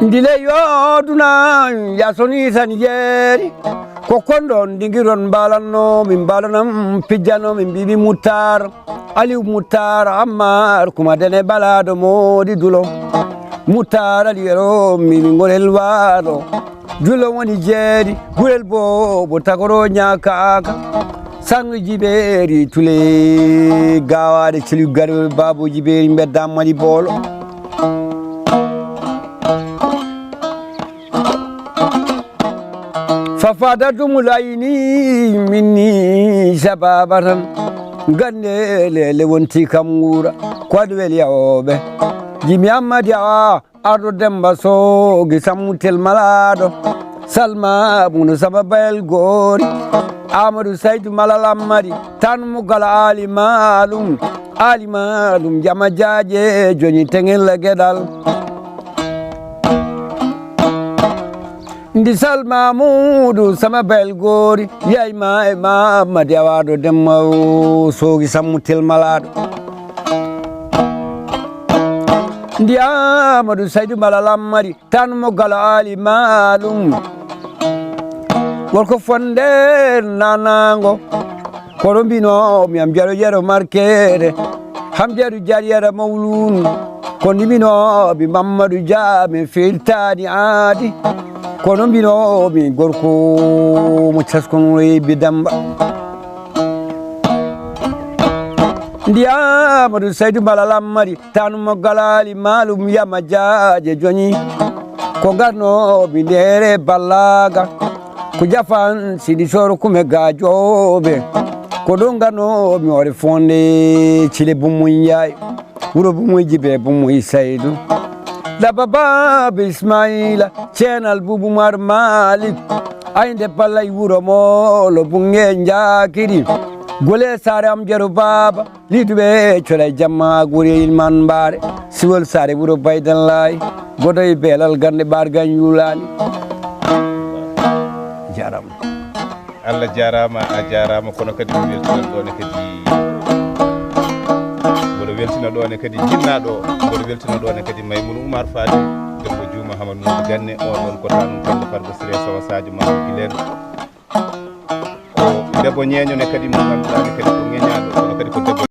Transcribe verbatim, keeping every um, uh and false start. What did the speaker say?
Ndile yo duna yasoni tan yeeri. Ko kon ɗon ndingiron mbalanno, min mbalanam pijjano, min mbiimi Muttar. Aliou Muttar Ammar kuma dene balaɗo moodi dulo. Muttar Aliou ero mimi ngorel waɗo. Dulo woni jeeri, gurel bo, bo tagoro ñaakaaka. Sango jibeeri tule gawaade celu garol baabo jibeeri mbedda mari boolo. Fafada dumul ayni minni sababa tan. Gande lele wonti kam nguura. Ko adwel yawoɓe. Jimi Ammadi awa. Arɗo Demba Soogi Sammutel Malaaɗo. Salma Munu Saba Bayel Goori. Amadou Saydu Malal Ammadi. Tan Mugal Ali Maalum. Ali Maalum Jama Jaaje Joñi Teŋel Geɗal. Ndi Salma Muudu Sama Bayel Goori. Yayma e Mamadi Awaɗo Demba o Soogi Sammutel Malaaɗo. Ndi Amadou Saydu Malal Ammadi. Tan mo galo ali maalum. Gorko fonde nanango. Kono mbino mi am jaro jaro markere. Ham jaro jari yara mawlun. Ko ndimino mi Mamadou Dia mi filtani aadi. Kono mbino mi gorko mo caskon rebi damba. Ndi Amadou Saydu Malal Ammadi. Tan mo galali maalum yama jaaje joñi. Ko ngarno mi ndere ballaga. Ko jafan sidi soro kume gajoɓe. Ko ɗo ngarno mi ore fonde cile bummuy njaay. Wuro bummuy jibe bummuy saydu. Daba baba Ismaila ceenal bubu mar malik. Aynde ballay wuro molo bunge njakiri. Gole sare am jero baba. Liduɓe coɗa jamma guri ilman mbaare. Siwol sare wuro baydan laay. Godo e belal gande ɓargan yulani. Jaram. Allah jarama, a jarama, kono kadi mi weltinan ɗone kadi. Mboɗo weltina ɗone kadi jinnaɗo, mboɗo weltina ɗone kadi Maymouna Oumar Fati, debbo Juma Hamad Moussa Ganne, oɗon ko tanum kande fargo Sire Sowa Sadio Mamadou Guilen. Ko debbo ñeeño ne kadi mo ganduɗa ne kadi ko ŋeñaɗo, kono kadi ko debbo